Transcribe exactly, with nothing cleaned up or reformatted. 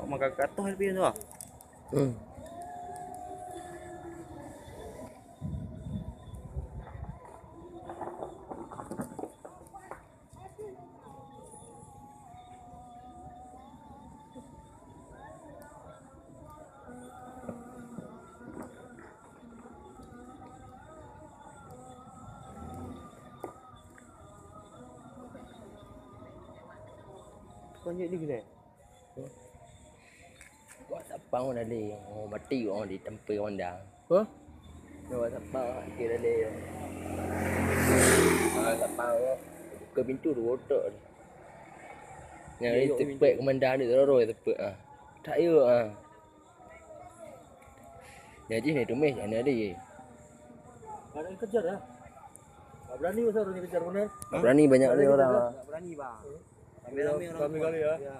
Maka katoh lebih tu. Hmm. Kau lanjut juga. Wak sapang wan dalé, oh, mati oh di tampé Honda. Hah? Wak sapang ke dalé. Ah, sapang oh. Buka pintu dua otak. Nyang ya, tepek komandan ni terus tepek ah. Tak ya ah. Jadi ni tumis jangan ada ye. Ada kejar lah. Tak berani masa orang kejar benar. Tak berani banyak orang. Tak berani bang. Rame-rame orang kali ya. Ya.